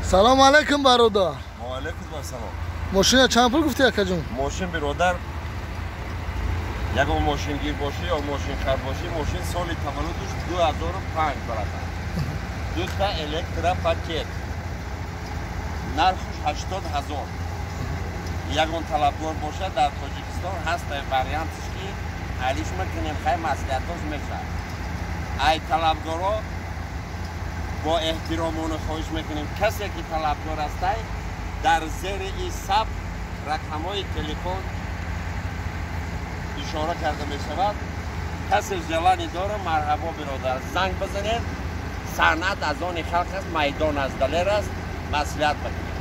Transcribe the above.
Салом алейкум, бародар. Ва алейкум ассалом. Мошина чанд пул гуфти, акаҷон? Мошин, биродар, ягон мошингир бошӣ ё мошинхар бошӣ, мошин соли таваллудаш 2005, бародар, дута электропакет, нархуш 80 000. Ягон талабгор бошад, дар Тоҷикистон ҳаст вариантш, ки алиш мекунем, хай, маслиҳатош мешавад. Ай талабгоро бо эҳтиромона хоҳиш мекунем, касе ки талабгор ҳастай, дар зери и саб рақамҳои телефон ишора карда мешавад. Касе желание дора, марҳабо, биродар, занг бизанед. Санъат аз они халқ аст, майдон аз Далер аст, маслиҳат бикунед.